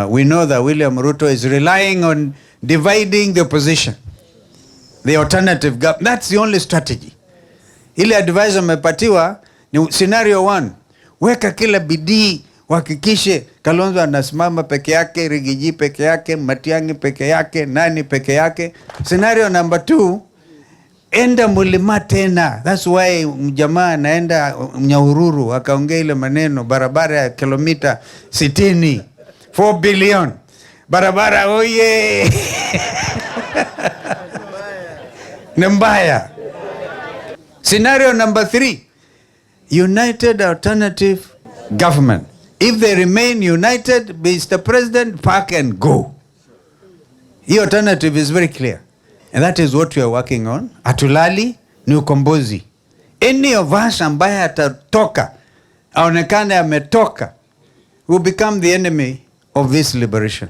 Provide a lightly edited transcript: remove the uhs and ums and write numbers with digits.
We know that William Ruto is relying on dividing the opposition. The alternative government. That's the only strategy. Ile advice amepatiwa ni scenario one. Weka kila bidii uhakikishe Kalonzo anasimama peke yake, Riggy G peke yake, Matiang'i peke yake, nani peke yake. Scenario number two, enda mulima tena. That's why mjamaa anaenda Nyahururu akaongea ile maneno, barabara ya kilomita 60, 4 billion barabara, oye ni mbaya. Scenario number three, united alternative government. If they remain united, Mr. President, pack and go. The alternative is very clear. And that is what we are working on. Hatulali ni ukombozi. Any of us ambaye atatoka aonekane ametoka will become the enemy of this liberation.